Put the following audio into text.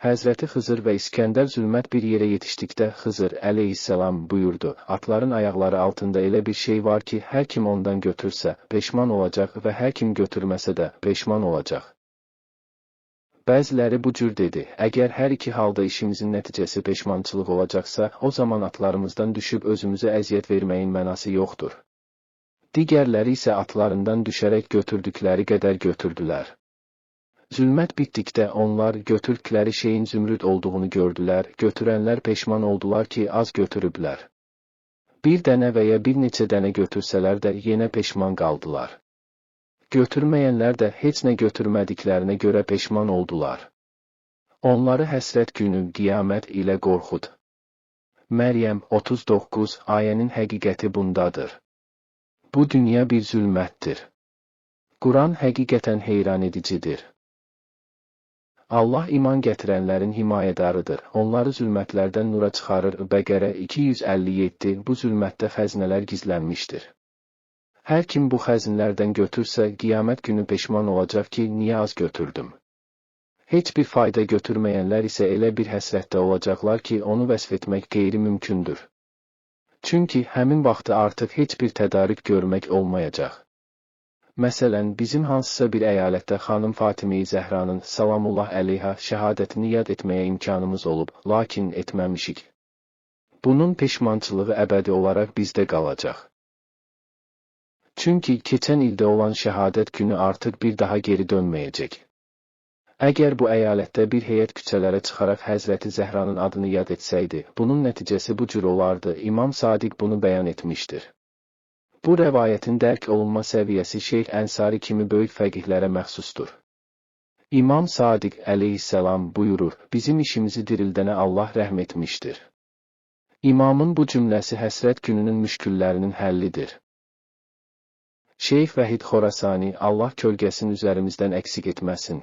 Həzrəti Xızır və İskəndər zülmət bir yerə yetişdikdə Xızır əleyhissalam buyurdu, Atların ayaqları altında elə bir şey var ki, hər kim ondan götürsə, peşman olacaq və hər kim götürməsə də, peşman olacaq. Bəziləri bu cür dedi, əgər hər iki halda işimizin nəticəsi peşmançılıq olacaqsa, o zaman atlarımızdan düşüb özümüzə əziyyət verməyin mənası yoxdur. Digərləri isə atlarından düşərək götürdükləri qədər götürdülər. Zülmət bitdikdə onlar götürdükləri şeyin zümrüd olduğunu gördülər, götürənlər peşman oldular ki, az götürüblər. Bir dənə və ya bir neçə dənə götürsələr də yenə peşman qaldılar. Götürməyənlər də heç nə götürmədiklərinə görə peşman oldular. Onları həsrət günü, qiyamət ilə qorxud. Məryəm 39 ayənin həqiqəti bundadır. Bu dünya bir zülmətdir. Quran həqiqətən heyran edicidir. Allah iman gətirənlərin himayədarıdır. Onları zülmətlərdən nura çıxarır. Bəqərə 257. Bu zülmətdə xəzinələr gizlənmişdir. Hər kim bu xəzinlərdən götürsə, qiyamət günü peşman olacaq ki, niyə az götürdüm? Heç bir fayda götürməyənlər isə elə bir həsrətdə olacaqlar ki, onu vəsf etmək qeyri-mümkündür. Çünki həmin vaxtı artıq heç bir tədarük görmək olmayacaq. Məsələn, bizim hansısa bir əyalətdə xanım Fatimeyi Zəhranın salamullah əleyha şəhadətini yad etməyə imkanımız olub, lakin etməmişik. Bunun peşmançılığı əbədi olaraq bizdə qalacaq. Çünki keçən ildə olan şəhadət günü artıq bir daha geri dönməyəcək. Əgər bu əyalətdə bir heyət küçələrə çıxaraq Həzrəti Zəhranın adını yad etsəydi, bunun nəticəsi bu cür olardı. İmam Sadiq bunu bəyan etmişdir. Bu rəvayətin dərk olunma səviyyəsi Şeyx Ənsari kimi böyük fəqihlərə məxsusdur. İmam Sadiq əleyhissalam buyurur, bizim işimizi dirildənə Allah rəhm etmişdir. İmamın bu cümləsi həsrət gününün müşküllərinin həllidir. Şeyx Vəhid Xorasani, Allah kölgəsini üzərimizdən əksik etməsin.